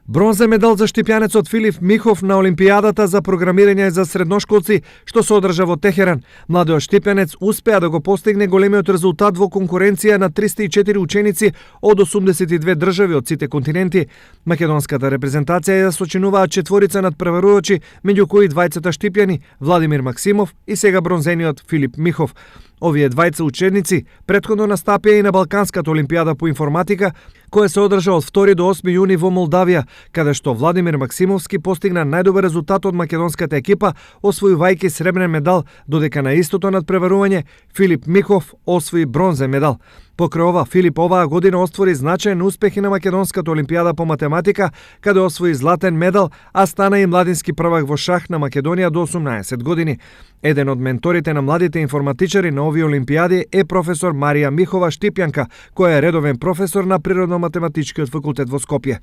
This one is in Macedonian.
Бронзен медал за штипјанецот Филип Михов на Олимпијадата за програмирање за средношколци, што се одржа во Техеран. Младиот штипјанец успеа да го постигне големиот резултат во конкуренција на 304 ученици од 82 држави од сите континенти. Македонската репрезентација ја сочинуваа четворица надпреварувачи, меѓу кои двајцата штипјани Владимир Максимов и сега бронзениот Филип Михов. Овие двајца ученици претходно настапија и на Балканската олимпијада по информатика, која се одржа од 2 до 8 јуни во Молдавија, каде што Владимир Максимовски постигна најдобар резултат од македонската екипа, освојувајќи сребрен медал, додека на истото надпреварување Филип Михов освои бронзен медал. Покрај ова, Филип оваа година оствори значаен успех и на Македонската олимпијада по математика, каде освои златен медал, а стана и младински првак во шах на Македонија до 18 години. Еден од менторите на младите информатичари на овие олимпијади е професор Марија Михова Штипјанка, која е редовен професор на Природно-математичкиот факултет во Скопје.